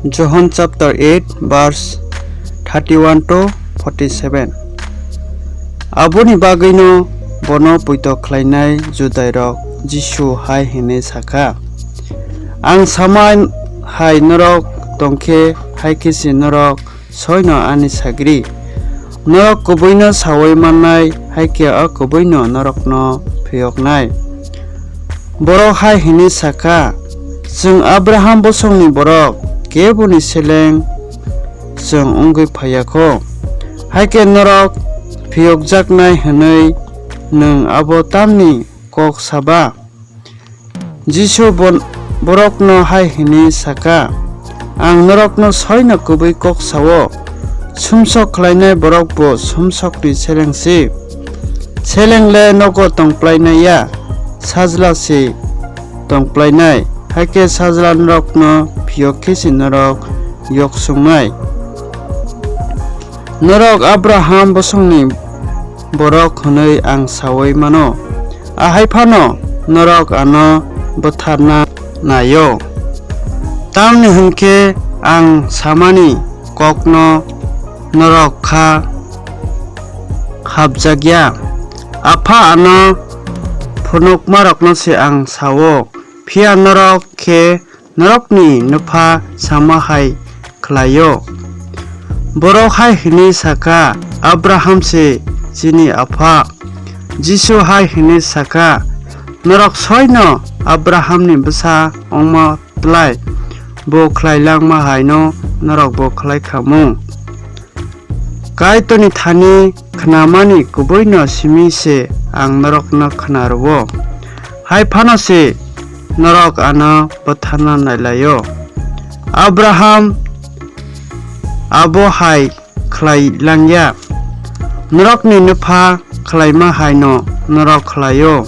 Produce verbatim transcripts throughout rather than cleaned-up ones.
Johon chapter eight verse thirty-one to forty-seven. Aboni bagwino bono poito khlainai Judairok Jisu hai hwnwi sakha, "Ang sama hai norok tongkhe, hai khe se norok soino ani sagri. Norok kubuino saui mannai, hai khe o kubuino norokno phiyoknai." Borok hai hwnwi sakha, "Chwng Abraham bosongni borok, keboni seleng chwng wngwi phaiya kho. Hai khe norok phiyokjaknai hwnwi nwng abo tamni kok saba?" Jisu bon-, borokno hai hwnwi sakha, "Ang norokno soino kubui kok sao, sumsok khlainai borok bo sumsokni seleng si. Seleng le nogo tongplainai ya, sajla se tongplainai. Hai khe sajla norokno phiyok khe se norok yok sungnai. Norok Abraham bosongni borok hwnwi ang saui mano, ahai phano norok ano butharna naio. Tamni hwn khe ang samani kokno norok kha hapjak ya. Apha ano phunukmarokno se ang sao, phiya norok khe norokni nwpha sama hai khlaio." Borok hai hwnwi sakha, "Abraham se chini apha." Jisu hai hwnwi sakha, "Norok soino Abrahamni bwsa wngma tlai, bo khlai langma haino norokbo khlai kha mung. Kaitorni thani khnamani kubuino simi se ang norokno khna rwo, hai phano se norok ano butharna nai laio. Abraham abo hai khlai lang ya, norokni nwpha khlaima haino norok khlaio."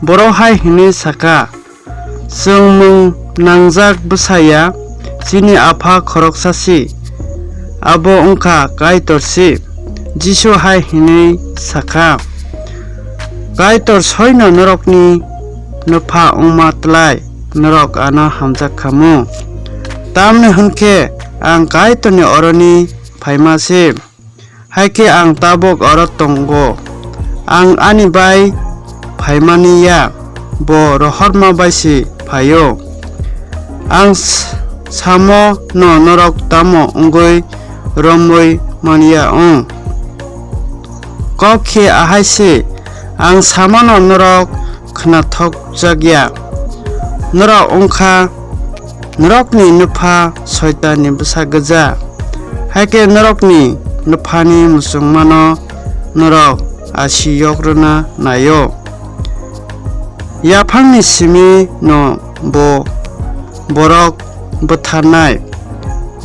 Borok hai hwnwi sakha, "Chwng mung nangjak bwsa ya, chini apha khoroksa si, abo wng kha Kaitor si." Jisu hai hwnwi sakha, "Kaitor soino norokni nwpha wngma tlai norok ano hamjak kha mung. Tamni hwn khe ang Kaitorni oroni phaima se. Hai khe ang tabuk oro tongo. Ang ani bai phaimani ya, bo rohorma bai se phaio. Ang s-, samo no norok tamo wngwi romwi man ya wng? Kok khe ahai se, ang samano norok khnathokjak ya. Norok wng kha norokni nwpha Soitanni bwsa gwja, hai khe norokni nwphani muchungmano norok asi yok rwna naio. Yaphangni simi no bo borok butharnai,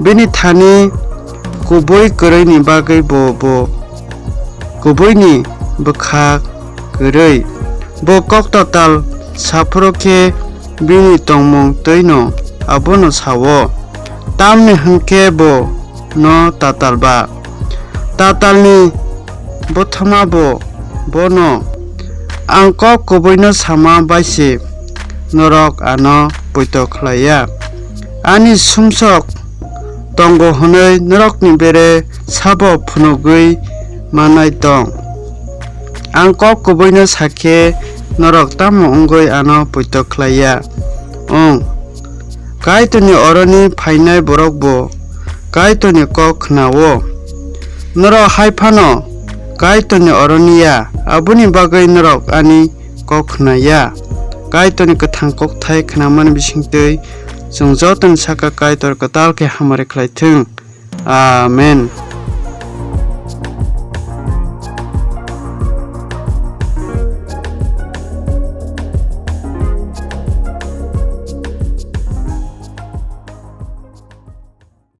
bini thani kubui kwrwini bagwi bo, bo kubuini bwkha kwrwi. Bo kok tatal saphuru khe bini tongmung twi'-no abono sao, tamni hwn khe bo no tatal ba. Tatalni bothoma bo bono. Ang kok kubuino sama bai se norok ano poito khlai ya. Ani sumsok tongo hwnwi norokni bere sabo phunugwi manai tong. Ang kok kubuino sa khe norok tamo wngwi ano poito khlai ya wng? Kaitorni oroni phainai borok bo Kaitorni kok khna-o. Norok hai phano Kaitorni oroni ya, aboni bagwi norok ani kok khna ya. Kaitorni kwthang kokthai khnamani bisingtwi chwng jotoni saka Kaitor kwtal khe hamari khlai thung. Amen.